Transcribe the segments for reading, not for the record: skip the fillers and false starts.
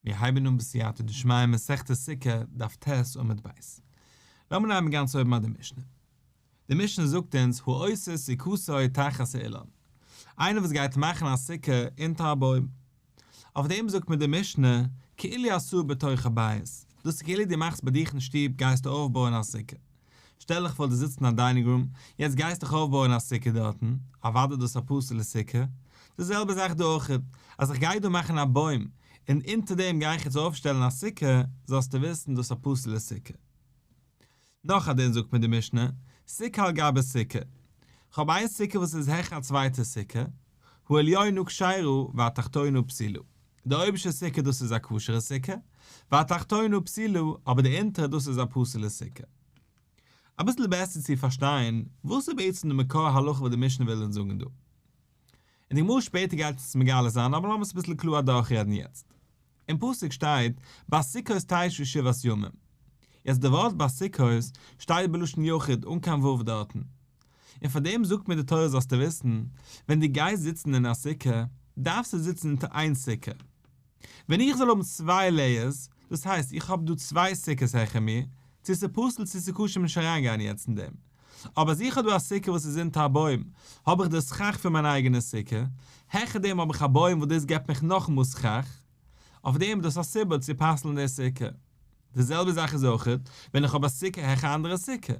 מיר הייבן אן בסייעתא דשמיא מסכת סוכה, דף ט' עמוד ב'. לאמיר נעמען גאנץ אויבן ביי די משנה. די משנה זאגט אונז העושה סוכתו תחת האילן. איינער וואס גייט מאכן א סוכה אונטער א בוים. אויף דעם זאגט מיר די משנה כאילו עשאה בתוך הבית. דאס איז כאילו דו מאכסט ביי דיך אין שטוב גייסטו אויפבויען א סוכה. שטעל דיך פאר דו זיצט אין א dining room, יעצט גייסט דיך אויפבויען א סוכה דארטן, אוודאי דאס איז א פסול'ע סוכה. די זעלבע זאך דא אויכעט, אז איך גיי דא מאכן א בוים, און אונטער דעם גיי איך יעצט אויפשטעלן א סוכה, זאלסטו וויסן דאס איז א פסול'ע סוכה. נאך א דין זאגט מיר די משנה, סוכה על גבי סוכה. כ'האב איין סוכה וואס איז העכער א צווייטע סוכה, העליונה כשרה והתחתונה פסולה. די אויבערשטע סוכה דאס איז א כשר'ע סוכה, והתחתונה פסולה, אבער די אונטערע דאס איז א פסול'ע סוכה. אביסל בעסער צו פארשטיין, וואס איז בעצם די מקור הלכה וואס די משנה וויל אונז זאגן דא. און די גמרא שפעטער גייט עס מגלה זיין, אבער לאמיר עס אביסל קלאר אדורכרעדן יעצט. אין פסוק שטייט בסוכות תשבו שבעת ימים. יעצט די ווארט בסוכות שטייט בלשון יחיד אן קיין ו' דארטן. און פאר דעם זאגט מיר די תורה זאלסטו וויסן, ווען דו גייסט זיצן אין א סוכה, דארפסטו זיצן אונטער איין סוכה. ווען איך זאל האבן צוויי layers, דאס הייסט איך האב דא צוויי סוכות העכער מיר, צו ס'איז פסול צו ס'איז כשר נישט אריינגיין יעצט אין דעם. אבער אז איך האב דא א סוכה וואס איז אונטער א בוים, האב איך די סכך פון מיין אייגענע סוכה, העכער דעם האב איך א בוים וואס דאס געבט מיך נאכאמאל סכך, אויף דעם איז דאס א סיבה צו פסל'ן די סוכה. די זעלבע זאך איז אויכעט ווען איך האב א סוכה העכער א אנדערע סוכה.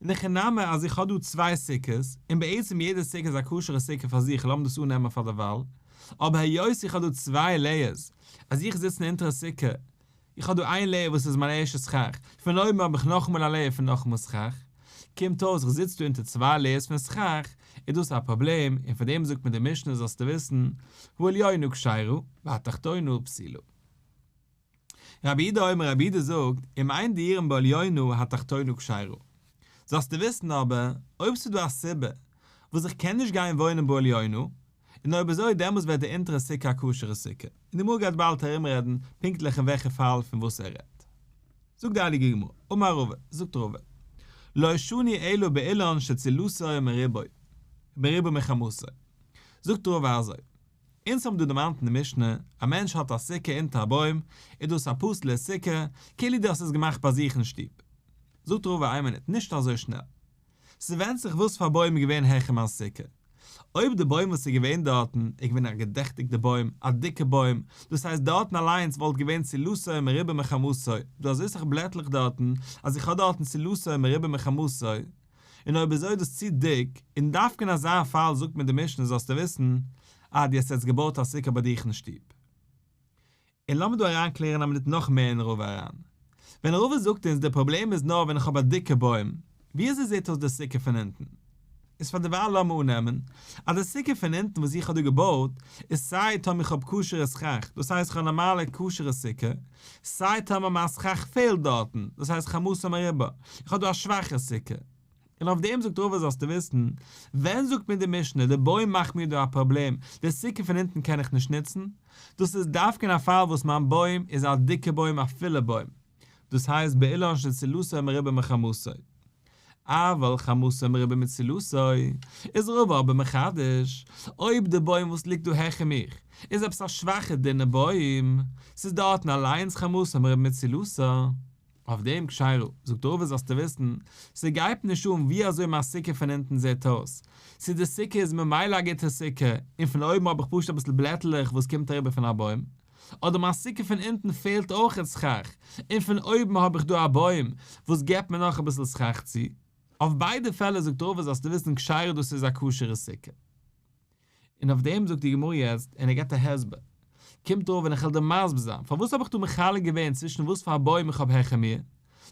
אין הכי נמי אז איך האב דא צוויי סוכות, און בעצם יעדע סוכה איז א כשר'ע סוכה פאר זיך, לאמיר דאס אננעמען פאר דערווייל, אבער היות איך האב דא צוויי layers, אז איך זיץ אין אונטערע סוכה, איך האב דא איין layer וואס איז מיין ערשטע סכך, פון אויבן האב איך נאכאמאל א layer פון נאכאמאל סכך, קומט אויס איך זיץ דא אונטער צוויי layers פון סכך, איז דאס א פראבלעם, און פאר דעם זאגט מיר די משנה זאלסטו וויסן, העליונה כשרה, והתחתונה פסולה. רבי יהודה אומר רבי יהודה זאגט, אם אין דיורין בעליונה התחתונה כשרה. זאלסטו וויסן אבער, אויב ס'איז דא א סיבה וואס איך קען נישט גיין וואוינען בעליונה, און אויב אזוי דעמאלס ווערט די אונטערע סוכה א כשר'ע סוכה, און די גמרא גייט באלד ארומרעדן פונקטליך אין וועלכע פאל פון וואס ער רעדט. זאגט די הייליגע גמרא, אמר רבא, זאגט רבא, לא שנו אלא באילן שצילתו מרובה, מרובה מחמתו. זאגט רבא אזוי, אונז האבן דא דערמאנט אין די משנה, א מענטש האט א סוכה אונטער א בוים, איז דאס א פסול'ע סוכה, כאילו דו האסט עס געמאכט ביי זיך אין שטוב. זאגט רבא איין מינוט, נישט אזוי שנעל. ס'ווענדט זיך וואס פאר בוים איז געווען העכער מיין סוכה. אויב די בוים וואס איז געווען דארטן איז געווען א געדעכטיגטע בוים, א דיקע בוים, דאס הייסט דארטן אליינס וואלט געווען צילתו מרובה מחמתו, דא אזוי סאך בלעטלעך דארטן, אז איך האב דארטן צילתו מרובה מחמתו, און אויב אזוי איז דאס צו דיק, און דווקא אין אזא פאל זאגט מיר די משנה זאלסטו וויסן אז דו האסט יעצט געבויט א סוכה ביי דיך אין שטוב. און לאמיר דא אריינקלערן א מינוט נאך מער אין רבא אריין. ווען רבא זאגט אונז די פראבלעם איז נאר ווען איך האב א דיקע בוים, ווי אזוי זעט אויס די סוכה פון אונטן? איז פאר דערווייל לאמיר אננעמען אז די סוכה פון אונטן וואס איך האב דא געבויט איז סיי טאמער איך האב כשר'ע סכך, דאס הייסט איך האב נארמאלע כשר'ע סוכה, סיי טאמער מיין סכך פעלט דארטן, דאס הייסט חמתו מרובה, איך האב דא א שוואכע סוכה. און אויף דעם זאגט רבא זאלסטו וויסן, ווען זאגט מיר די משנה די בוים מאכט מיר דא א פראבלעם, די סוכה פון אונטן קען איך נישט נוצן, דאס איז דווקא אין א פאל וואס מיין בוים איז א דיקע בוים א פולע בוים, דאס הייסט באילן שצילתו מרובה מחמתו. אבל חמתו מרובה מצילתו, איז רבא אבער מחדש, אויב די בוים וואס ליגט דא העכער מיך איז עפעס א שוואכע דינע בוים, ס'איז דארטן אליינס חמתו מרובה מצילתו, אויף דעם כשרה, זאגט רבא זאלסטו וויסן, ס'גייט נישט אן ווי אזוי מיין סוכה פון אונטן זעט אויס, צו די סוכה איז ממילא א גוטע סוכה, און פון אויבן האב איך פשוט אביסל בלעטלעך וואס קומט אריבער פון א בוים, אדער מיין סוכה פון אונטן פעלט אויך סכך, און פון אויבן האב איך דא א בוים וואס געבט מיר נאך אביסל סכך צו. אויף ביידע פעלער זאגט רבא זאלסטו וויסן כשרה דאס איז א כשר'ע סוכה. און אויף דעם זאגט די גמרא יעצט, און ער געבט א הסבר. קומט אויף ווען איך וועל דיר מסביר זיין פארוואס האב איך דא מחלק געווען צווישן וואס פאר א בוים איך האב העכער מיר,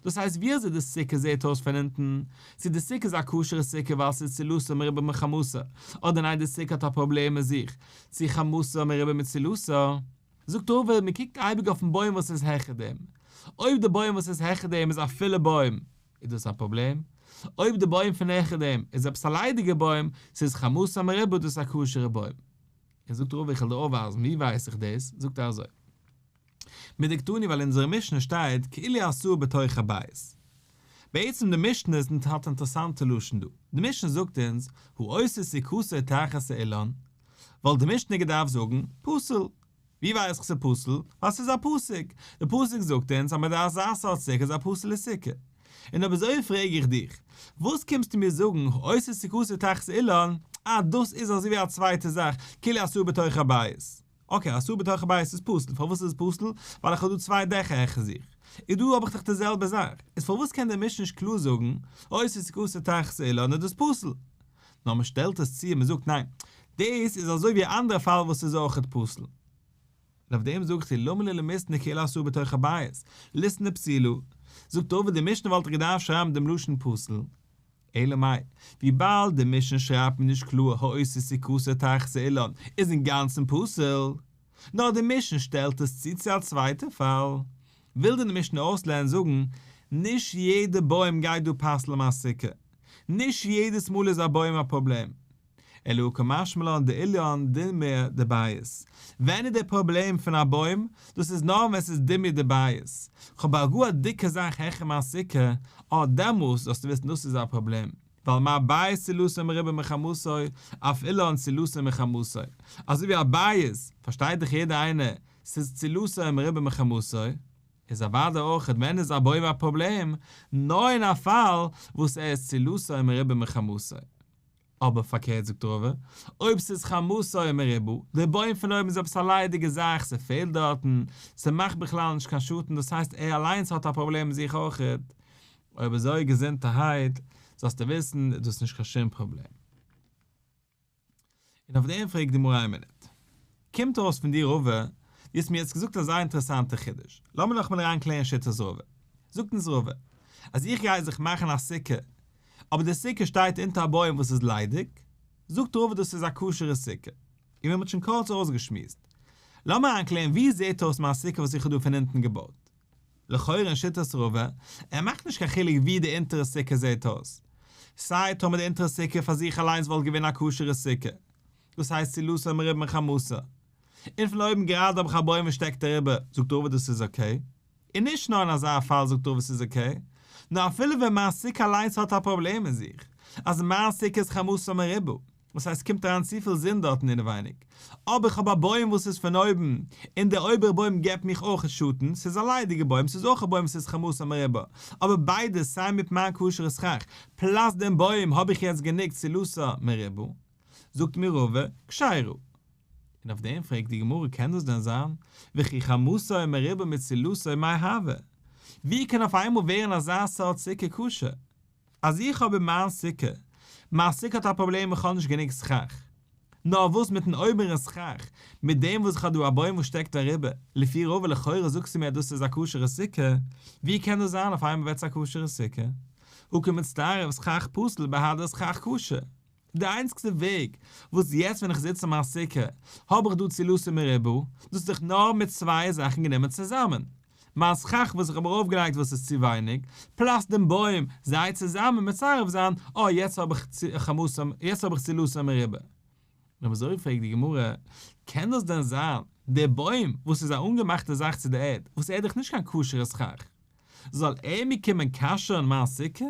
דאס הייסט ווי אזוי די סוכה זעט אויס פון אונטן, צו די סוכה איז א כשר'ע סוכה ווייל ס'איז צילתו מרובה מחמתו, אדער ניין די סוכה האט א פראבלעם מיט זיך, צו חמתו מרובה מצילתו. זאגט רבא, מען קוקט אייביג אויפן בוים וואס איז העכער דעם. אויב די בוים וואס איז העכער דעם איז א פולע בוים, איז דאס א פראבלעם. אויב די בוים פון העכער דעם איז עפעס א ליידיגע בוים, ס'איז חמתו מרובה דאס איז א כשר'ע בוים. און זאגט רבא איך וועל דיר אויפווייזן, ווי ווייס איך דאס? זאגט ער אזוי. מדקתני ווייל אין אונזערע משנה שטייט כאילו עשאה בתוך הבית. בעצם די משנה איז האט אינטערעסאנטע לשון דא. די משנה זאגט אונז העושה סוכתו תחת האילן, וואלט די משנה געדארפט זאגן פסול. ווי ווייס איך ס'איז פסול? ווייל ס'איז א פסוק. די פסוק זאגט אונז אז מיט אזא סארט סוכה איז א פסול'ע סוכה. און אויב אזוי פרעג איך דיך, וואס קומסטו מיר זאגן העושה סוכתו תחת אילן, אה דאס איז אזוי ווי א צווייטע זאך, כאילו עשאה בתוך הבית. okay, עשאה בתוך הבית איז פסול, פארוואס איז עס פסול? ווייל איך האב דא צוויי דעכער העכער זיך. איז דא האב איך דאך די זעלבע זאך. איז פארוואס קען דער משנה נישט קלאר זאגן, העושה סוכתו תחת אילן איז דאס פסול? נאר מען שטעלט עס צו און מען זאגט ניין, דאס איז אזוי ווי א אנדערע פאל וואס איז אויכעט פסול. און אויף דעם זאגט זי למה לי למיתני כאילו עשאה בתוך הבית, ליתני פסולה. זאגט רבא די משנה וואלט איך געדארפט שרייבן דעם לשון פסול. אלא מאי, וויבאלד די משנה שרייבט מיר נישט קלאר העושה סוכתו תחת האילן איז אינגאנצן פסול, נאר די משנה שטעלט עס צו צו א צווייטע פאל, וויל די משנה אויסלערנען זאגן, נישט יעדע בוים גייט דא פסל'ן מיין סוכה, נישט יעדעס מאל איז א בוים א פראבלעם. אלא קא משמע לן דאילן דומיא דבית. ווען איז דער פראבלעם פון א בוים? דאס איז נאר ווען ס'איז דומיא דבית. כ'האב א גאר דיקע זאך העכער מיין סוכה, אה דעמאלס זאלסטו וויסן דאס איז א פראבלעם, ווייל מה בית צילתו מרובה מחמתו, אף אילן צילתו מחמתו. אזוי ווי א בית, פארשטייט דאך יעדער איינער, ס'איז צילתו מרובה מחמתו, איז אוודאי אויך ווען איז א בוים א פראבלעם, נאר אין א פאל וואס ער איז צילתו מרובה מחמתו. אבער פארקערט זאגט רבא, אויב ס'איז חמתו מרובה, די בוים פון אויבן איז עפעס א ליידיגע זאך, ס'פעלט דארטן, ס'מאכט בכלל נישט קיין שאטן, דאס הייסט ער אליינס האט א פראבלעם מיט זיך אויכעט, אויב אזוי געזונטערהייט, זאלסטו וויסן איז דאס נישט קיין שום פראבלעם. און אויף דעם פרעגט די גמרא איין מינוט. קומט אויס פון דיר רבא, דו האסט מיר יעצט געזאגט א זייער אינטערעסאנטע חידוש, לאמיר נאכאמאל אריינקלערן שיטת רבא. זאגט אונז רבא, אז איך גיי זיך מאכן א סוכה, אבער די סוכה שטייט אונטער א בוים וואס איז ליידיג, זאגט רבא דאס איז א כשר'ע סוכה. און ווי מ'האט שוין קורץ אויסגעשמועסט. לאמיר אריינקלערן ווי זעט אויס מיין סוכה וואס איך האב דא פון אונטן געבויט. לכאורה אין שיטת רבא, ער מאכט נישט קיין חילוק ווי די אונטערע סוכה זעט אויס. סיי טאמער די אונטערע סוכה פאר זיך אליינס וואלט געווען א כשר'ע סוכה, דאס הייסט צילתו מרובה מחמתה, און פון אויבן גראדע האב איך א בוים וואס שטעקט אריבער, זאגט רבא דאס איז okay. און נישט נאר אין אזא פאל זאגט רבא ס'איז okay, נאר אפילו ווען מיין סוכה אליינס האט א פראבלעם אין זיך, אז מיין סוכה איז חמתה מרובה, וואס הייסט ס'קומט אריין צופיל זון דארטן אינעווייניג, אבער איך האב א בוים וואס איז פון אויבן, און דער אויבערע בוים געבט מיך אויך שאטן, ס'איז א ליידיגע בוים, ס'איז אויך א בוים וואס איז חמתה מרובה, אבער ביידע סיי מיט מיין כשר'ע סכך, plus דעם בוים האב איך יעצט גענוג צילתה מרובה. זאגט מיר רבא, כשרה. און אויף דעם פרעגט די גמרא קען דאס דען זיין, וכי חמתו מרובה מצילתו מאי הוי? ווי קען אויף איינמאל ווערן אזא סארט סוכה כשר? אז איך האב אין מיין סוכה, מיין סוכה האט א פראבלעם איך האב נישט גענוג סכך. נאר וואס מיטן אויבערן סכך, מיט דעם וואס איך האב דא א בוים וואס שטעקט אריבער, לפי רבא לכאורה זאגסטו מיר אז דאס איז א כשר'ע סוכה, ווי קען דאס זיין אויף איינמאל ווערט עס א כשר'ע סוכה? הא קא מצטרף סכך פסול בהדי סכך כשר. די איינציגסטע וועג וואס יעצט ווען איך זיץ אין מיין סוכה האב איך דא צילתו מרובה, דאס איז דאך נאר מיט צוויי זאכן גענומען צוזאמען. מיין סכך וואס איך האב ארויפגעלייגט וואס איז צו ווייניג, plus דעם בוים, זיי צוזאמען מצרף זיין, אה יעצט האב איך חמתו, יעצט האב איך צילתו מרובה. און אזוי פרעגט די גמרא, קען דאס דען זיין דער בוים וואס איז א אנגעמאכטע זאך צו די ערד, וואס ער איז דאך נישט קיין כשר'ע סכך, זאל ער מיר קומען כשר'ן מיין סוכה?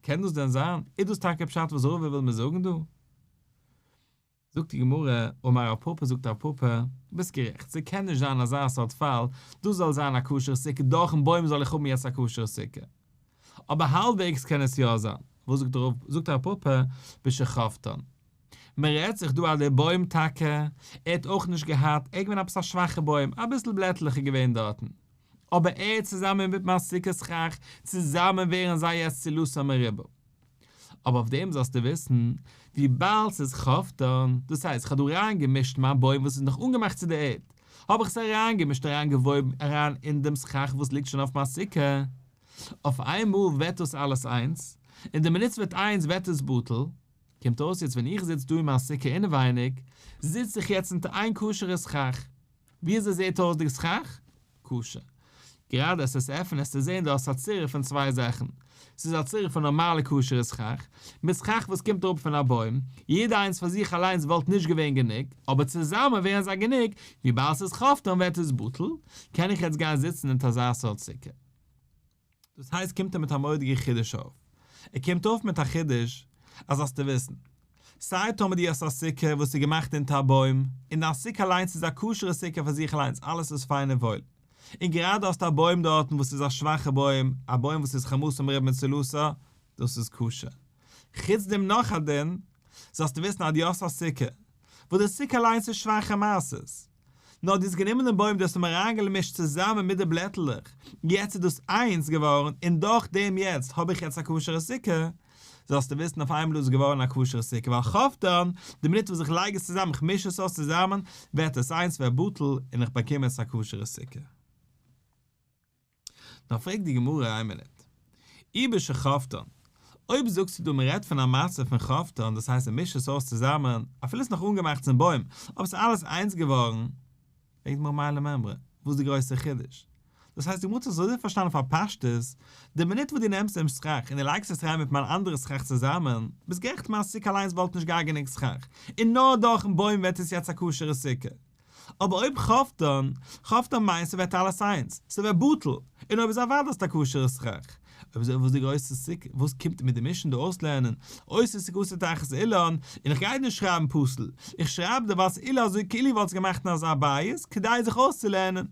קען דאס דען זיין? איז דאס טאקע פשט וואס רבא וויל מיר זאגן דא? זאגט די גמרא, אמר רב פפא זאגט רב פפא, ביסט גערעכט, ס'קען נישט זיין אזא סארט פאל, דאס זאל זיין א כשר'ע סוכה, דורכ'ן בוים זאל איך האבן יעצט א כשר'ע סוכה. אבער האלבוועגס קען עס יא זיין. וואס זאגט רב, זאגט רב פפא, בשחבטן. מען רעדט זיך דא אז דער בוים טאקע, ער האט אויך נישט געהאט, ער איז געווען עפעס א שוואכע בוים, אביסל בלעטלעך איז געווען דארטן. אבער ער צוזאמען מיט מיין סוכה סכך, צוזאמען ווערן זיי יעצט צילתו מרובה. אבער אויף דעם זאלסטו וויסן, וויבאלד ס'איז חבטן, דאס הייסט איך האב דא אריינגעמישט מיין בוים וואס איז נאך אנגעמאכט צו די ערד, האב איך עס אריינגעמישט אריינגעוואויבן אריין אין דעם סכך וואס ליגט שוין אויף מיין סוכה, אויף איינמאל ווערט דאס אלעס איינס, און די מינוט ס'ווערט איינס ווערט עס בטל, קומט אויס יעצט ווען איך זיץ דא אין מיין סוכה אינעווייניג, זיץ איך יעצט אונטער איין כשר'ע סכך. ווי אזוי זעהט אויס די סכך? כשר. גראדע עס עס עפענען עסטו זעהן דו האסט א צירוף פון צוויי זאכן. ס'איז א צירוף פון נארמאלע כשר'ע סכך, מיט סכך וואס קומט אראפ פון א בוים, יעדע איינס פאר זיך אליינס וואלט נישט געווען גענוג, אבער צוזאמען ווערן זיי גענוג, וויבאלד ס'איז חבטן ווערט עס בטל, קען איך יעצט גיין זיצן אונטער אזא סארט סוכה. דאס הייסט קומט ער מיט א מורא'דיגע חידוש אויף. ער קומט אויף מיט א חידוש אז זאלסטו וויסן. סיי טאמער דו האסט א סוכה וואס איז געמאכט אונטער א בוים, און דיין סוכה אליינס איז א כשר'ע סוכה פאר זיך אליינס, אלעס איז פיין און וואויל. און גראדע האסטו א בוים דארטן וואס איז א שוואכע בוים, א בוים וואס איז חמתו מרובה מצילתו, דאס איז כשר. חוץ דעם נאך א דין, זאלסטו וויסן אז דו האסט א סוכה, וואס די סוכה אליינס איז שוואכע מעשות, נאר דו האסט גענומען דעם בוים דו האסט אים אריינגעמישט צוזאמען מיט די בלעטלעך, יעצט איז דאס איינס געווארן און דורך דעם יעצט האב איך יעצט א כשר'ע סוכה, זאלסטו וויסן אויף איינמאל איז עס געווארן א כשר'ע סוכה ווייל חבטן, די מינוט וואס איך לייג עס צוזאמען איך מיש עס אויס צוזאמען, ווערט עס איינס ווערט בטל און איך באקום יעצט א כשר'ע סוכה. נאר פרעגט די גמרא איין מינוט, אי בשחבטן, אויב זאגסטו דא מען רעדט פון א מצב פון חבטן דאס הייסט מען מישט עס אויס צוזאמען, אפילו עס איז נאך אנגעמאכט צום בוים, אבער עס איז אלעס איינס געווארן, פרעגט די גמרא מאי למימרא, וואס איז די גרויסע חידוש? דאס הייסט די גמרא האט עס אזוי פארשטאנען פאר פשטות, די מינוט וואס דו נעמסט דעם סכך און דו לייגסט עס אריין מיט מיין אנדערע סכך צוזאמען, ביסט גערעכט מיין סוכה אליינס וואלט נישט געהאט גענוג סכך, און נאר דורכן בוים ווערט עס יעצט א כשר'ע סוכה. אבער אויב חבטן, חבטן מיינט ס'ווערט אלעס איינס, ס'ווערט בטל, און אויב איז אוודאי האסטו א כשר'ע סכך. אויב אזוי וואס די גרויסע סוכה, וואס קומט מיר די משנה דא אויסלערנען, עושה סוכתו תחת אילן, און איך גיי דיר נישט שרייבן פסול, איך שרייב דיר ווייל ס'איז אזוי כאילו וואלטסט געמאכט אין אזא בית, כדי זיך אויסצולערנען.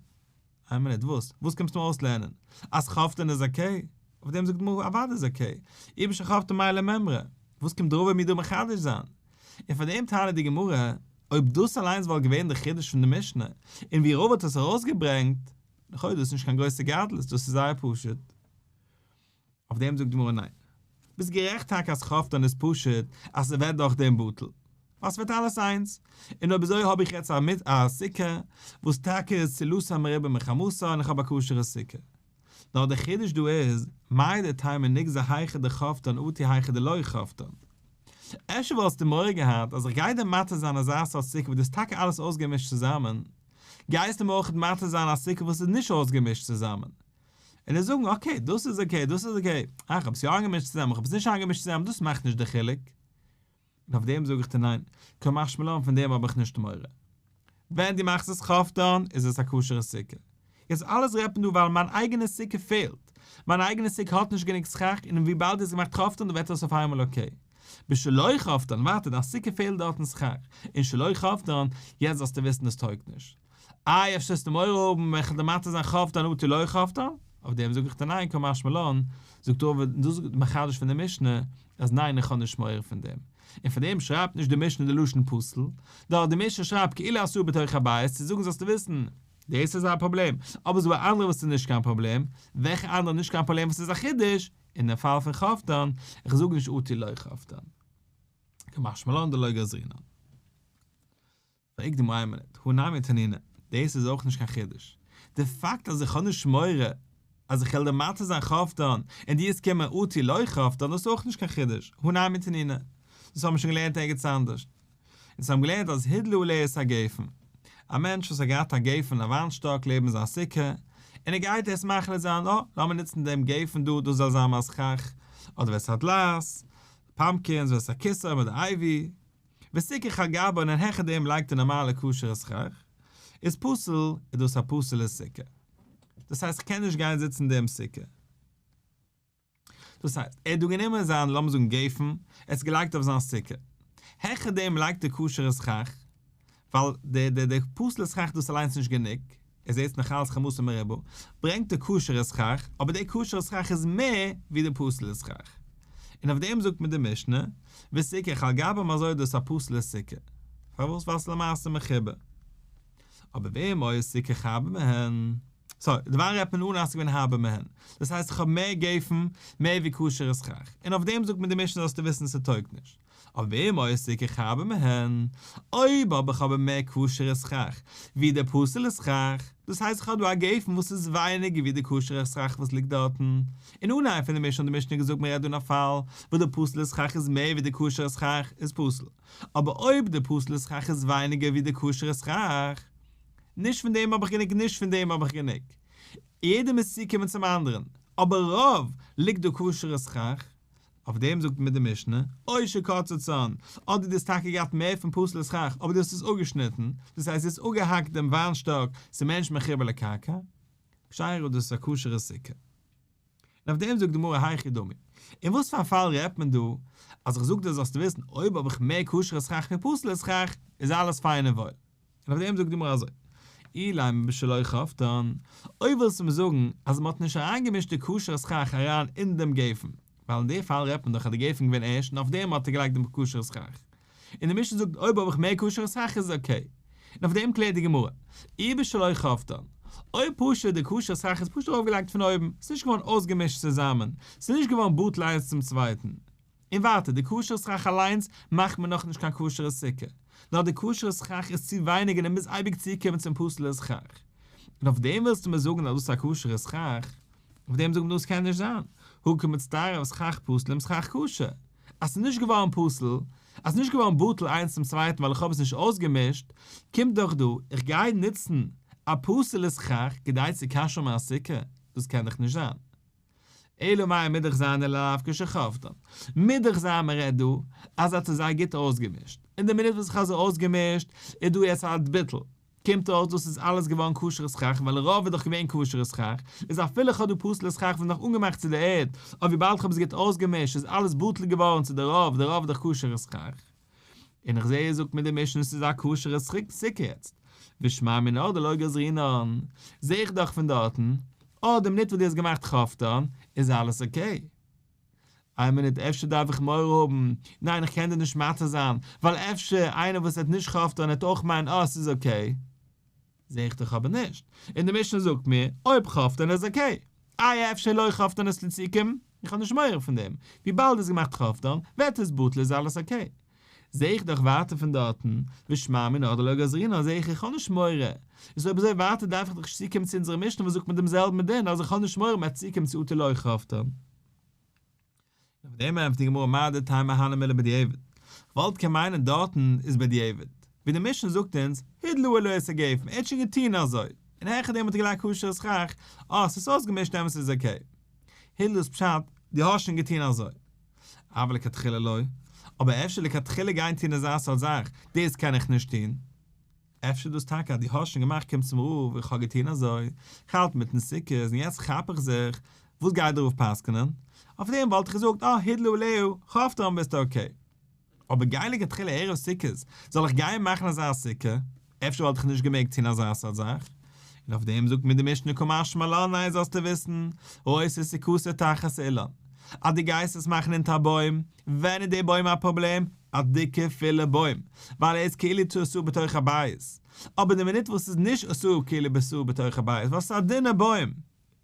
איין מינוט, וואס? וואס קומסטו מיר אויסלערנען? אז חבטן איז okay? אויף דעם זאגט די גמרא אוודאי איז okay, אי בשחבטן מאי למימרא, וואס קומט רבא מיר דא מחדש זיין? און פאר דעם טענה'ט די גמרא, אויב דאס אליינס וואלט געווען די חידוש פון די משנה, און ווי רבא האט עס ארויסגעברענגט, לכאו' איז דאס נישט קיין גרויסע גדלות, דאס איז זייער פשוט. אויף דעם זאגט די גמרא ניין. ביסט גערעכט טאקע אז חבטן איז פשוט אז ס'ווערט דורך דעם בטל, ווייל ס'ווערט אלעס איינס, און אויב אזוי האב איך יעצט א א סוכה וואס טאקע איז צילתה מרובה מחמתה און איך האב א כשר'ע סוכה. נאר דער חידוש דא איז, מהו דתימא ניגזור היכא דחבטן אטו היכא דלא חבטן. אפשר וואלסטו מורא געהאט אז איך גיי דיר מתיר זיין אזא סארט סוכה וואס דו האסט טאקע אלעס אויסגעמישט צוזאמען, גייסטו מיר אויך מתיר זיין א סוכה וואס איז נישט אויסגעמישט צוזאמען. און זיי זאגן okay דאס איז okay דאס איז okay, אה איך האב עס יא איינגעמישט צוזאמען איך האב עס נישט איינגעמישט צוזאמען דאס מאכט נישט די חילוק. און אויף דעם זאג איך דיר ניין, קא משמע לן פון דעם האב איך נישט מורא. ווען דו מאכסט עס חבטן איז עס א כשר'ע סוכה. יעצט אלעס רעדט מען דא ווייל מיין אייגענע סוכה פעלט, מיין אייגענע סוכה האט נישט גענוג סכך און וויבאלד דו האסט געמאכט חבטן ווערט עס אויף איינמאל okay. בשלא חבטן, ווייטער דיין סוכה פעלט דארטן סכך, און שלא חבטן, יעצט זאלסטו וויסן עס טויגט נישט. איי אפשר וועסטו מורא האבן ווען כ'וועל דיר מתיר זיין חבטן אטו לא חבטן? אויף דעם זאג איך דיר ניין קא משמע לן, זאגט רבא, און דאס זאגט מחדש פון די משנה, אז ניין איך האב נישט מורא פון דעם. און פאר דעם שרייבט נישט די משנה די לשון פסול, נאר די משנה שרייבט כאילו עשאה בתוך הבית צו זאגן זאלסטו וויסן, דאס איז א פראבלעם, אבער ס'דא א אנדערע וואס איז נישט קיין פראבלעם, וועלכע אנדערע נישט קיין פראבלעם וואס איז א חידוש, אין דעם פאל פון חבטן, איך זאג נישט אטו לא חבטן. קא משמע לן דלא גזרינן. פרעגט די גמרא איין מינוט, הא נמי תנינא, דאס איז אויך נישט קיין חידוש. די פאקט אז איך האב נישט מורא אז איך וועל דיר מתיר זיין חבטן און דו וועסט קומען אטו לא חבטן דאס איז אויך נישט קיין חידוש, הא נמי תנינא, דאס האבן מיר שוין געלערנט ערגעץ אנדערש. אונז האבן געלערנט אז הדלה עליה את הגפן, א מענטש וואס האט געהאט א גפן א וויינשטאק לעבן זיין סוכה, און ער גייט עס מחליט זיין, אה, לאמיר נוצן דעם גפן דא, דאס זאל זיין מיין סכך, אדער ואת הדלעת, pumpkins, ואת הקיסם אדער ivy, וסיכך על גבן און העכער דעם לייגט ער נארמאלע כשר'ע סכך, איז פסול, איז דאס א פסול'ע סוכה. דאס הייסט כ'קען נישט גיין זיצן אין דעם סוכה. דאס הייסט, ער האט דא גענומען זיין, לאמיר זאגן גפן, ער האט עס געלייגט אויף זיין סוכה. העכער דעם לייגט ער כשר'ע סכך, ווייל די די די פסול'ע סכך דאס אליינס נישט גענוג, ער זעהט נאך אלץ חמתו מרובה, ברענגט ער כשר'ע סכך, אבער די כשר'ע סכך איז מער ווי די פסול'ע סכך. און אויף דעם זאגט מיר די משנה, וסיכך על גבם אזוי איז דאס א פסול'ע סוכה. פארוואס? ווייל ס'איז למעשה מחובר. אבער ואם היה סיכך הרבה מהן. סוי, דערווייל רעדט מען אן אז ס'איז געווען הרבה מהן. דאס הייסט איך האב מער גפן, מער ווי כשר'ע סכך. און אויף דעם זאגט מיר די משנה זאלסטו וויסן ס'טויגט נישט. אבער ואם היה סיכך הרבה מהן, אויב האב איך אבער מער כשר'ע סכך ווי די פסול'ע סכך, דאס הייסט איך האב דא א גפן וואס איז ווייניגער ווי די כשר'ע סכך וואס ליגט דארטן, אין אנהייב פון די משנה האט די משנה געזאגט מען רעדט דא אין א פאל וואס די פסול'ע סכך איז מער ווי די כשר'ע סכך איז פסול, אבער אויב די פסול'ע סכך איז ווייניגער ווי די כשר'ע סכך, נישט פון דעם האב איך גענוג נישט פון דעם האב איך גענוג, יעדער מוז צוקומען צום אנדערן, אבער רוב ליגט דא כשר'ע סכך, אויף דעם זאגט מיר די משנה, או שקצצן, אדער דו האסט טאקע געהאט מער פון פסול'ע סכך אבער דו האסט עס אפגעשניטן, דאס הייסט דו האסט אפגעהאקט דעם וויינשטאק, ס'איז מער נישט מחובר לקרקע, כשרה דאס איז א כשר'ע סוכה. און אויף דעם זאגט די גמרא היכי דמי, אין וואס פאר א פאל רעדט מען דא? אז איך זאג דיר זאלסטו וויסן אויב האב איך מער כשר'ע סכך ווי פסול'ע סכך איז אלעס פיין און וואויל. און אויף דעם זאגט די גמרא אזוי, אילימא בשלא חבטן, אויב ווילסטו מיר זאגן אז מען האט נישט אריינגעמישט די כשר'ע סכך אריין אין דעם גפן, ווייל אין די פאל רעדט מען דאך אז די גפן געווען ערשט און אויף דעם האט ער געלייגט דעם כשר'ע סכך, און די משנה זאגט אויב האב איך מער כשר'ע סכך איז עס okay, און אויף דעם קלערט די גמרא, אי בשלא חבטן, אויב פשוט די כשר'ע סכך איז פשוט ארויפגעלייגט פון אויבן, ס'איז נישט געווארן אויסגעמישט צוזאמען, ס'איז נישט געווארן בטל איינס צום צווייטן. און ווייטער, די כשר'ע סכך אליינס מאכט מען נאכנישט קיין כשר'ע סוכה, נאר די כשר'ע סכך איז צו ווייניג און ער מוז אייביג צוקומען צום פסול'ע סכך. און אויף דעם ווילסטו מיר זאגן אז דאס איז א כשר'ע סכך? אויף דעם זאגט מען דאס קען נישט זיין, הא קא מצטרף סכך פסול עם סכך כשר, אז ס'איז נישט געווארן פסול, אז ס'איז נישט געווארן בטל איינס צום צווייטן ווייל איך האב עס נישט אויסגעמישט, קומט דאך דא, איך גיי נוצן א פסול'ע סכך כדי צו כשר'ן מיין סוכה? דאס קען דאך נישט זיין. אלא מאי מוז דאך זיין אלא לאו כשחבטן. מוז דאך זיין מען רעדט דא אז ער האט עס זייער גוט אויסגעמישט, און די מינוט וואס איך האב זיי אויסגעמישט איז דא יעצט א ביטול, קומט אויס דאס איז אלעס געווארן כשר'ע סכך ווייל רוב איז דאך געווען כשר'ע סכך, איז אפילו איך האב דא פסול'ע סכך וואס איז נאך אנגעמאכט צו די ערד, אבער וויבאלד איך האב עס גוט אויסגעמישט איז אלעס בטל געווארן צו די רוב, די רוב איז דאך כשר'ע סכך. און איך זעה זאגט מיר די משנה ס'איז א כשר'ע סוכה יעצט, ושמע מינה דלא גזרינן, זעה איך דאך פון דארטן, אה די מינוט וואס דו האסט געמאכט חבטן איז אלעס okay. איין מינוט אפשר דארף איך מורא האבן, ניין איך קען דיר נישט מתיר זיין, ווייל אפשר איינער וואס האט נישט חבטן העט אויך מיינען אה ס'איז okay. זעה איך דאך אבער נישט, און די משנה זאגט מיר אויב חבטן איז okay, איי אפשר לא חבטן איז לצוקים, איך האב נישט מורא פון דעם, וויבאלד איז געמאכט חבטן, ווערט עס בטל איז אלעס okay. זעה איך דאך ווייטער פון דארטן, ושמע מינה דלא גזרינן זעה איך איך האב נישט מורא, איז אויב אזוי ווייטער דארף איך דאך נישט צוקומען צו אונזערע משנה וואס זאגט מיט דעם זעלבן דין אז איך האב נישט מורא מ'וועט צוקומען צו אטו לא חבטן. און אויף דעם ענטפערט די גמרא מהו דתימא הני מילי בדיעבד, כ'וואלט קען מיינען דארטן איז בדיעבד, ווי די משנה זאגט אונז, הדלה עליה את הגפן, ער האט שוין געטון אזוי, און העכער דעם האט ער געלייגט כשר'ע סכך, אה ס'איז אויסגעמישט דעמאלטס איז okay. הדלה איז פשט, דו האסט שוין געטון אזוי. אבל לכתחילה לא, אבער אפשר לכתחילה גיין טון אזא סארט זאך, דאס קען איך נישט טון. אפשר דאס טאקע אז דו האסט שוין געמאכט קומט צום רב, איך האב געטון אזוי, כ'האלט מיטן סוכות און יעצט כאפ איך זיך, וואס גייט דער רב פסק'נען? אויף דעם וואלט איך געזאגט אה הדלה עליה, חבטן ביסטו okay. אבער גיין לכתחילה ערב סוכות, זאל איך גיין מאכן אזא סוכה? אפשר וואלט איך נישט געמעגט טון אזא סארט זאך? און אויף דעם זאגט מיר די משנה קא משמע לן ניין זאלסטו וויסן, העושה סוכתו תחת אילן, אז דו גייסט עס מאכן אונטער א בוים, ווען איז די בוים א פראבלעם? א דיקע פילע בוים, ווייל ער איז כאילו עשאו בתוך הבית, אבער די מינוט וואס ס'איז נישט עשאו כאילו עשאו בתוך הבית, ווייל ס'איז א דינע בוים,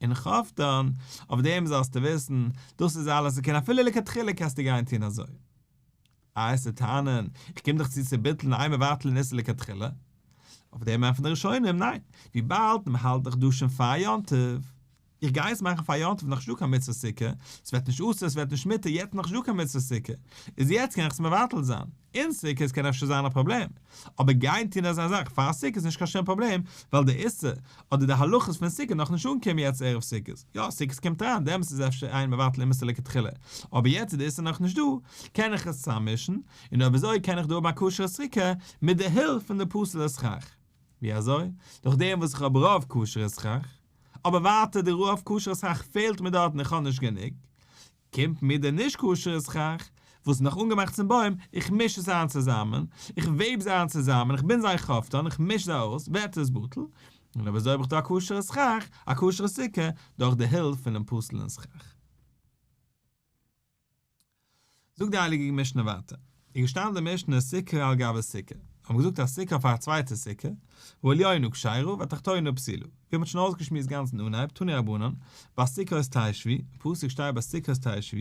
און חבטן, אויף דעם זאלסטו וויסן, דאס איז אלעס ס'קען אפילו לכתחילה קענסטו גיין טון אזוי. איי עסטו טענה'ן, איך קום דאך צו צו ביטל'ן אין מבטלין איסור לכתחילה. אויף דעם ענטפערן די ראשונים, ניין, וויבאלד מ'האלט דאך דא שוין פאר יום טוב, איך גיי עס מאכן פאר יום טוב נאך נישטא קיין מצוות סוכה, ס'ווערט נישט אסור ס'ווערט נישט מותר יעצט נאך נישטא קיין מצוות סוכה, איז יעצט קען איך עס מבטל זיין, אין סוכות קען אפשר זיין א פראבלעם, אבער גיין טון אזא זאך פאר סוכות איז נישט קיין שום פראבלעם, ווייל די איסור אדער די הלכות פון סוכה נאך נישט אנגעקומען יעצט ערב סוכות, יא סוכות קומט אריין דעמאלטס איז אפשר אין מבטלין איסור לכתחילה, אבער יעצט איז די איסור נאך נישט דא, קען איך עס צוזאממישן, און אויב אזוי קען איך דא האבן א כשר'ע סוכה מיט די הילף פון די פסול'ע סכך. ווי אזוי? דורך דעם וואס איך האב רוב כשר'ע סכך, אבער ווייטער די רוב כשר'ע סכך פעלט מיר דארט און איך האב נישט גענוג, קומט מיר די נישט כשר'ע סכך, וואס איז נאך אנגעמאכט צום בוים, איך מיש עס איין צוזאמען, איך וועב זיי איין צוזאמען, איך בינד זיי חבטן, איך מיש זיי אויס, ווערט עס בטל, און אויב אזוי האב איך דא א כשר'ע סכך, א כשר'ע סוכה, דורך די הילף פונעם פסול'ן סכך. זאגט די הייליגע משנה ווייטער, איז געשטאנען די משנה סוכה על גבי סוכה, האט מען געזאגט א סוכה אויף א צווייטע סוכה, העליונה כשרה והתחתונה פסולה, ווי מען האט שוין אויסגעשמועסט גאנץ אין אנהייב, תנו רבנן, בסוכות תשבו, אין פסוק שטייט בסוכות תשבו,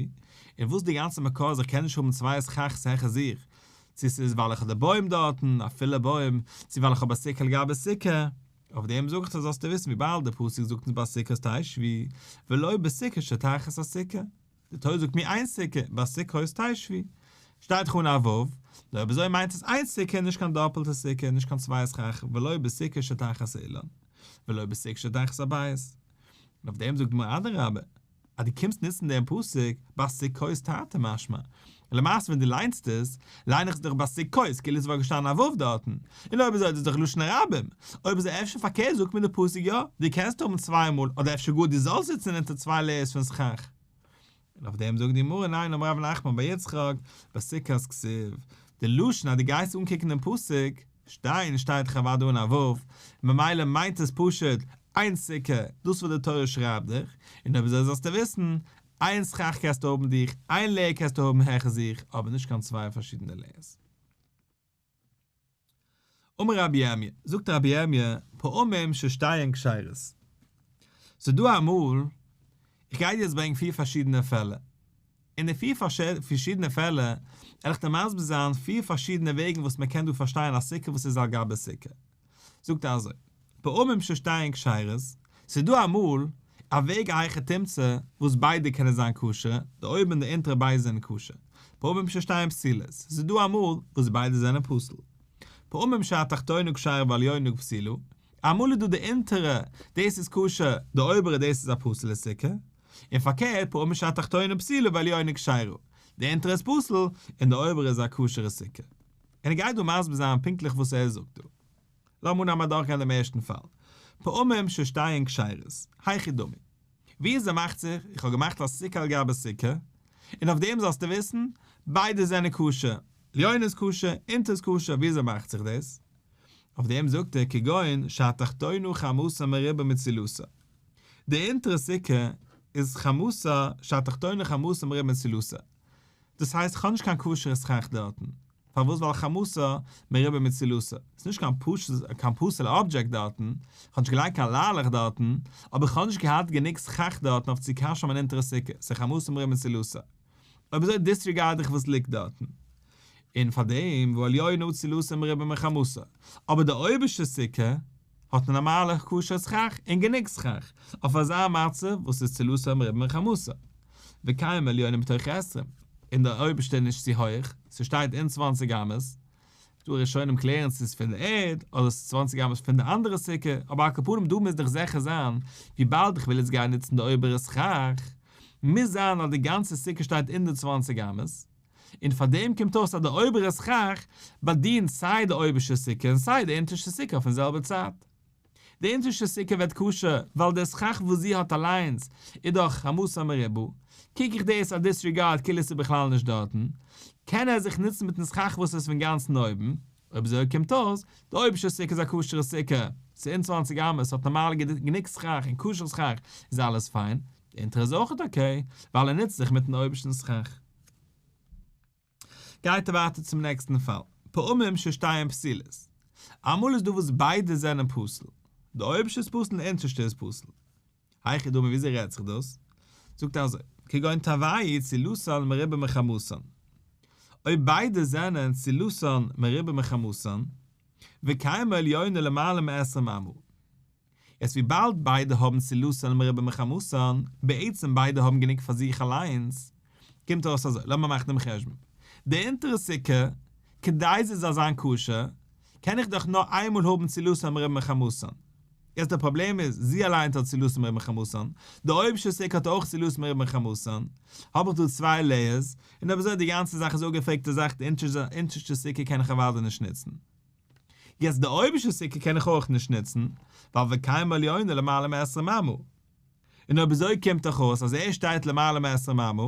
און וואס איז די גאנצע מקור אז איך קען נישט האבן צוויי סכך'ס העכער זיך, צו ס'איז ווייל איך האב די בוים דארטן, א פילע בוים, צו ווייל איך האב א סוכה על גבי סוכה, אויף דעם זאג איך דיר זאלסטו וויסן וויבאלד די פסוק זאגט אונז בסוכות תשבו, ולא בסוכה שתחת הסוכה. די תורה זאגט מיר איין סוכה, בסוכות תשבו. שטייט דאך אן א ו', נו אויב אזוי מיינט עס איין סוכה נישט קיין דאפעלטע סוכה, נישט קיין צוויי סכך, ולא בסוכה שתחת האילן, ולא בסוכה שתחת הבית. און אויף דעם זאגט די גמרא אדרבה, אז דו קומסט נוצן דעם פסוק, בסוכות תרתי משמע, און למעשה ווען דו ליינסט עס, ליין איך עס דאך בסוכות כאילו עס וואלט געשטאנען א ו' דארטן, און אויב אזוי איז דאס דאך לשון רבים, אויב אזוי אפשר פארקערט זאגט מיר די פסוק יא, דו קענסט האבן צוויי מאל, אדער אפשר גאר דו זאלסט זיצן אונטער צוויי layers פון סכך. און אויף דעם זאגט די גמרא ניין אמר רב נחמן בר יצחק בסוכת כתיב, די לשון אז דו גייסט אנקוקן דעם פסוק, שתיהן שטייט דאך אוודאי אן א ו', ממילא מיינט עס פשוט איין סוכה, דאס וואס די תורה שרייבט דיך, און אויב אזוי זאלסטו וויסן, איין סכך קענסטו האבן דיך, איין layer קענסטו האבן העכער זיך, אבער נישט קיין צוויי פארשידענע layers. אמר רבי ירמי', זאגט רבי ירמי', פעמים ששתיהן כשרות. ס'איז דא אמאל, איך גיי דיר יעצט ברענגען פיר פארשידענע פעלער. אין די פיר פארשידענע פעלער וועל איך דיר מסביר זיין פיר פארשידענע וועגן וואס מען קען דא פארשטיין א סוכה וואס איז על גבי סוכה. זאגט ער אזוי, פעמים ששתיהן כשרות, ס'איז דא אמאל א וועג א היכי תמצא וואס ביידע קענען זיין כשר, די אויבן און די אונטערע ביידע זענען כשר, פעמים ששתיהן פסולות, ס'איז דא אמאל וואס ביידע זענען פסול. פעמים שהתחתונה כשרה והעליונה פסולה, אמאל איז דא די אונטערע, דאס איז כשר, די אויבערע דאס איז א פסול'ע סוכה, און פארקערט פעמים שהתחתונה פסולה והעליונה כשרה, די אונטערע איז פסול און די אויבערע איז א כשר'ע סוכה. און ער גייט דא מסביר זיין פונקטליך וואס ער זאגט דא. לאמיר נאר אדורכגיין דעם ערשטן פאל. פעמים ששתיהן כשרות, היכי דמי. וויאזוי מאכט זיך, איך האב געמאכט א סוכה על גבי סוכה, און אויף דעם זאלסטו וויסן, ביידע זענען כשר, עליונה איז כשר, אונטער איז כשר, וויאזוי מאכט זיך דאס? אויף דעם זאגט ער, כגון שהתחתונה חמתה מרובה מצילתה. די אונטערע סוכה איז חמתה, שהתחתונה חמתה מרובה מצילתה. דאס הייסט כ'האב נישט קיין כשר'ע סכך דארטן. פארוואס ווייל חמתה מרובה מצילתה. ס'איז נישט קיין פשוט קיין פסול'ע אבדזשעקט דארטן, כ'האב נישט געלייגט קיין ליילעך דארטן, אבער כ'האב נישט געהאט גענוג סכך דארטן אויף צו כשר'ן מיין אונטערע סוכה, ס'איז חמתה מרובה מצילתה. אויב אזוי disregard איך וואס ליגט דארטן. און פארדעם והעליונה צילתה מרובה מחמתה. אבער די אויבערשטע סוכה האט א נארמאלע כשר סכך און גענוג סכך אויף אזא מצב וואס איז צילתה מרובה מחמתה. וקיימא עליונה בתוך עשרים, און די אויבערשטע איז נישט צו הויך, ס'שטייט אין צוואנציג אמות, דא ראשונים קלערן צו ס'איז פון די ערד אדער ס'איז צוואנציג אמות פון די אנדערע סוכה, אבער על כל פנים דא מוז דאך זיכער זיין וויבאלד איך וויל יעצט גיין נוצן די אויבערע סכך, מוז זיין אז די גאנצע סוכה שטייט אין די צוואנציג אמות, און פאר דעם קומט אויס אז די אויבערע סכך באדינט סיי די אויבערשטע סוכה און סיי די אונטערשטע סוכה אויפן זעלבע צייט. די אונטערשטע סוכה ווערט כשר ווייל די סכך וואס זי האט אליינס איז דאך חמתה מרובה, קוק איך דאס א disregard כאילו עס איז בכלל נישט דארטן, קען ער זיך נוצן מיטן סכך וואס איז פון גאנצן אויבן, אויב אזוי קומט אויס, די אויבערשטע סוכה איז א כשר'ע סוכה, ס'איז אין צוואנציג אמות, ס'האט נארמאל גענוג סכך און כשר סכך איז אלעס פיין, די אונטערע איז אויכעט okay ווייל ער נוצט זיך מיטן אויבערשטן סכך. גייט ער ווייטער צום נעקסטן פאל, פעמים ששתיהן פסולות. אמאל איז דא וואס ביידע זענען פסול, די אויבערשטע איז פסול און די אונטערשטע איז פסול. היכי דמי וויאזוי רעדט זיך דאס? זאגט ער אזוי, כגון תרוייהו צילתן מרובה מחמתן. אויב ביידע זענען צילתן מרובה מחמתן, וקיימא עליונה למעלה מעשרים אמה. יעצט וויבאלד ביידע האבן צילתן מרובה מחמתן, בעצם ביידע האבן גענוג פאר זיך אליינס, קומט אויס אזוי, לאמיר מאכן דעם חשבון, די אונטערע סוכה, כדי זי זאל זיין כשר, קען איך דאך נאר איינמאל האבן צילתן מרובה מחמתן. יעצט דער פראבלעם איז, זי אליינס האט צילתן מרובה מחמתן, די אויבערשטע סוכה האט אויך צילתן מרובה מחמתן, האב איך דא צוויי layers, און אויב אזוי די גאנצע זאך איז אפגעפרעגטע זאך, די אונטערשטע סוכה קען איך אוודאי נישט נוצן. יעצט די אויבערשטע סוכה קען איך אויך נישט נוצן, ווייל וקיימא עליונה למעלה מעשרים אמה. און אויב אזוי קומט דאך אויס אז ער שטייט למעלה מעשרים אמה.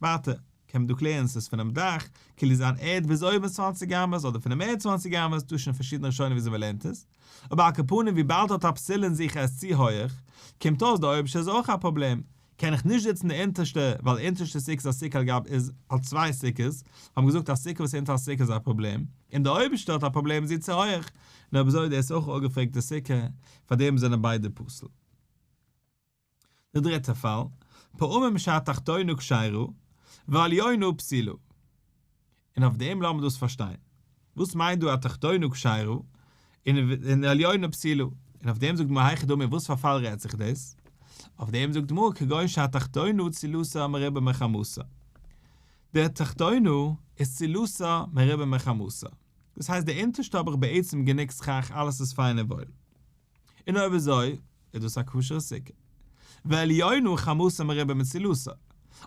ווייטער, קען מען דא קלערן ס'איז פונעם דאך, כאילו זיין ערד ביז אויבן צוואנציג אמות אדער פונעם ערד צוואנציג אמות, דא איז שוין פארשידענע ראשונים וויאזוי מ'לערנט עס. אבער על כל פנים וויבאלד האט א פסול אין זיך ער איז צו הויעך, קומט אויס די אויבערשטע איז אויך א פראבלעם, קען איך נישט זיצן די אונטערשטע ווייל די אונטערשטע סוכה איז א סוכה על גב איז על צוויי סוכות, האבן געזאגט א סוכה וואס איז אונטער א סוכה איז א פראבלעם, און די אויבערשטע האט א פראבלעם זי צו הויעך, און אויב אזוי דאס איז אויך אפגעפרעגטע סוכה, פאר דעם זענען ביידע פסול. די דריטע פאל, פעמים שהתחתונה כשרה והעליונה פסולה. און אויף דעם לאמיר דאס פארשטיין. וואס מיינט דא התחתונה כשרה און עליונה פסולה? און אויף דעם זאגט די גמרא היכי דמי וואס פאר פאל רעדט זיך דאס? אויף דעם זאגט די גמרא כגון שהתחתונה צילתה מרובה מחמתה. די תחתונה איז צילתה מרובה מחמתה. דאס הייסט די אונטערשטע האב איך בעצם גענוג סכך אלעס איז פיין און וואויל. און אויב אזוי איז דאס א כשר'ע סוכה. ועליונה חמתה מרובה מצילתה.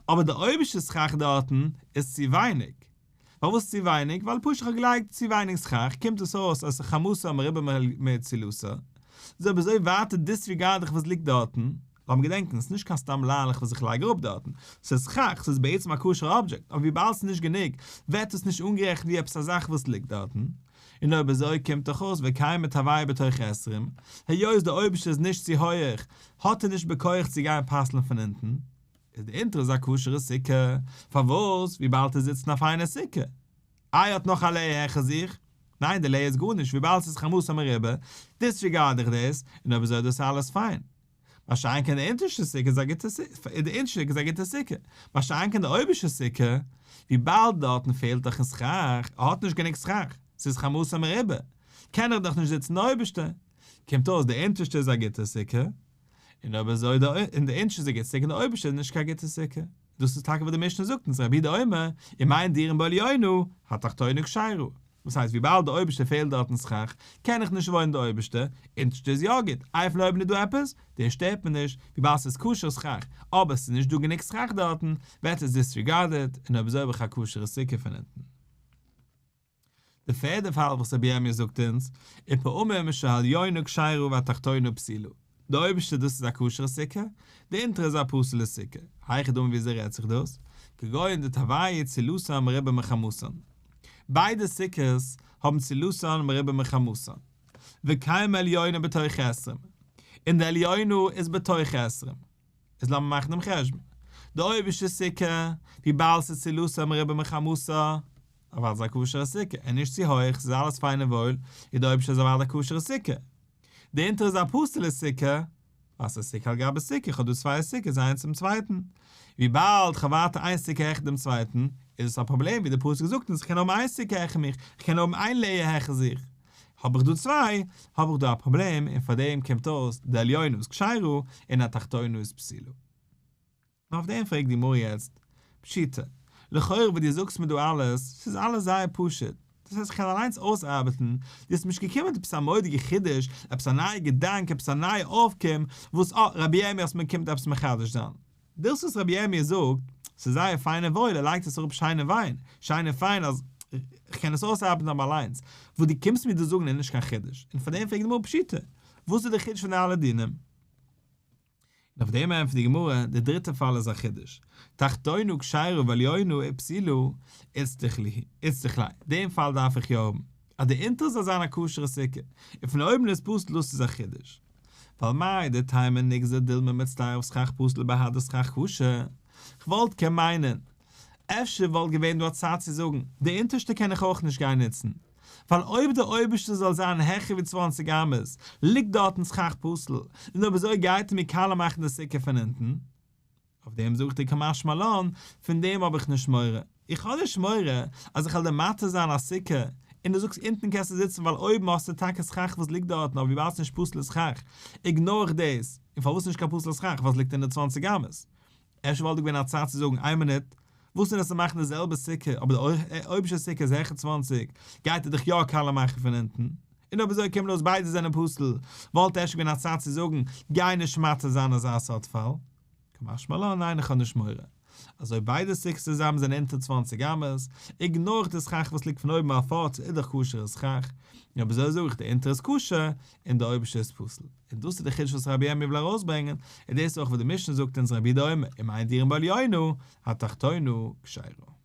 אבער די אויבערשטע סכך דארטן איז צו ווייניג. פארוואס צו ווייניג? ווייל פשוט איך האב געלייגט צו ווייניג סכך, קומט עס אויס אז ס'איז חמתה מרובה מצילתה. איז אויב אזוי ווייטער disregard איך וואס ליגט דארטן. לאמיר געדענקען, ס'איז נישט קיין סתם ליילעך וואס איך לייג אראפ דארטן, ס'איז סכך, ס'איז בעצם א כשר'ע אבדזשעקט, אבער וויבאלד ס'איז נישט גענוג, ווערט עס נישט אנגערעכנט ווי עפעס א זאך וואס ליגט דארטן. און אויב אזוי קומט דאך אויס וקיימא תרווייהו בתוך עשרים, היות דער אויבערשטער איז נישט צו הויעך, האט ער נישט בכח צו גיין פסל'ן פון אונטן. איז די אונטערע איז א כשר'ע סוכה, פארוואס? וויבאלד ער זיצט אין א פיינע סוכה. איי האט נאך א layer העכער זיך? ניין די layer איז גארנישט וויבאלד ס'איז חמתה מרובה, disregard איך דאס, און אויב אזוי איז דאס אלעס פיין. מה שאין כן די אונטערשטע סוכה איז א גוטע די אונטערשטע סוכה איז א גוטע סוכה, מה שאין כן די אויבערשטע סוכה, וויבאלד דארטן פעלט דאך אין סכך, ער האט נישט גענוג סכך, ס'איז חמתה מרובה, קען איך דאך נישט זיצן די אויבערשטע. קומט אויס די אונטערשטע איז א גוטע סוכה, און אויב אזוי די און די אונטערשטע איז א גוטע סוכה און די אויבערשטע איז נישט קיין גוטע סוכה. דאס איז טאקע וואס די משנה זאגט אונז רבי יהודה אומר, אם אין דירין בעליונה, התחתונה כשרה. וואס הייסט וויבאלד די אויבערשטע פעלט דארט אין סכך, קען איך נישט וואוינען די אויבערשטע, אונטערשטע איז יא גוט, איי פון אויבן איז דא עפעס? דאס שטערט מיר נישט, וויבאלד ס'איז כשר סכך, אבער ס'איז נישט דא גענוג סכך דארטן, ווערט עס disregarded, און אויב אזוי האב איך א כשר'ע סוכה פון אונטן. די פערדע פאל וואס רבי ירמיה זאגט אונז, ופעמים שהעליונה כשרה והתחתונה פסולה, די אויבערשטע דאס איז א כשר'ע סוכה, די אונטערע איז א פסול'ע סוכה, היכי דמי וויאזוי רעדט זיך דאס? כגון דתרווייהו צילתן מרובה מחמתן. ביידע סוכות האבן צילתן מרובה מחמתן. וקיימא עליונה בתוך עשרים. און די עליונה איז בתוך עשרים. איז לאמיר מאכן דעם חשבון. די אויבערשטע סוכה, וויבאלד ס'איז צילתה מרובה מחמתה, אוודאי איז א כשר'ע סוכה, און נישט צו הויך, ס'איז אלעס פיין און וואויל, איז די אויבערשטע איז אוודאי א כשר'ע סוכה. די אונטערע איז א פסול'ע סוכה, ווייל ס'איז סוכה על גבי סוכה, איך האב דא צוויי סוכות איינס צום צווייטן. וויבאלד כ'האב ווייטער איין סוכה העכער דעם צווייטן, איז עס א פראבלעם, ווי די פסוק זאגט אונז, כ'קען האבן איין סוכה העכער מיך, כ'קען האבן איין layer העכער זיך. האב איך דא צוויי, האב איך דא א פראבלעם, און פאר דעם קומט אויס די עליונה איז כשרה און התחתונה איז פסולה. און אויף דעם פרעגט די גמרא יעצט, פשיטא, לכאורה וואס דו זאגסט מיר דא אלעס, ס'איז אלעס זייער פשוט, דאס הייסט איך קען אליינס אויסארבעטן, דו האסט מיר נישט געקומען מיט עפעס א מורא'דיגע חידוש, עפעס א נייע געדאנק, עפעס א נייע אויפקום, וואס אה, רבי ירמי' האסט מיר קומט עפעס מחדש זיין. דאס וואס רבי ירמי' זאגט, ס'איז זייער פיין און וואויל, ער לייגט עס אראפ שיין און וויין, שיין און פיין אז כ'קען עס אויסארבעטן אבער אליינס, וואס דו קומסט מיר דא זאגן איז נישט קיין חידוש, און פאר דעם פרעגט די גמרא פשיטא, וואס איז די חידוש פון די אלע דינים? און אויף דעם ענטפערט די גמרא, די דריטע פאל איז א חידוש, תחתונה כשרה ועליונה פסולה, איצטריך ליה, דעם פאל דארף איך יא האבן, אז די אונטערע זאל זיין א כשר'ע סוכה, און פון אויבן איז פסול דאס איז א חידוש. ווייל מהו דתימא ניגזור דילמא מצטרף סכך פסול בהדי סכך כשר, כ'וואלט קען מיינען, אפשר וואלט געווען דא א צד צו זאגן, די אונטערשטע קען איך אויך נישט גיין נוצן, ווייל אויב די אויבערשטע זאל זיין העכער ווי 20 אמות, ליגט דארטן סכך פסול, און אויב אזוי גייט ער מיר קאלע מאכן די סוכה פון אונטן. אויף דעם זאגט ער קא משמע לן, פון דעם האב איך נישט מורא. איך האב נישט מורא אז איך וועל דיר מתיר זיין א סוכה, און דו זאגסט אונטן קענסטו זיצן ווייל אויבן האסטו טאקע סכך וואס ליגט דארטן אבער וויבאלד ס'נישט פסול'ע סכך, ignore איך דאס, און פארוואס נישט קיין פסול'ע סכך ווייל ס'ליגט אונטער 20 אמות? אפשר וואלט דא געווען א צייט צו זאגן איין מינוט, וואס איז עס צו מאכן די זעלבע סוכה אבער די אויבערשטע סוכה איז העכער 20, גייט ער דיך יא קאלע מאכן פון אונטן? און אויב אזוי קומט אויס ביידע זענען פסול, וואלט אפשר געווען א צייט צו זאגן גיי נישט מתיר זיין אזא סארט פאל? קא משמע לן ניין איך האב נישט מורא אז אויב ביידע סוכות צוזאמען זענען אונטער 20 אמות, ignore איך די סכך וואס ליגט פון אויבן ווייל פארט איז דאך כשר'ע סכך, און אויב אזוי זאג איך די אונטערע איז כשר און די אויבערשטע איז פסול. און דאס איז די חידוש וואס רבי ירמי' וויל ארויסברענגען, און דאס איז אויך וואס די משנה זאגט אונז רבי יהודה אומר, אם אין דירין בעליונה, התחתונה כשרה.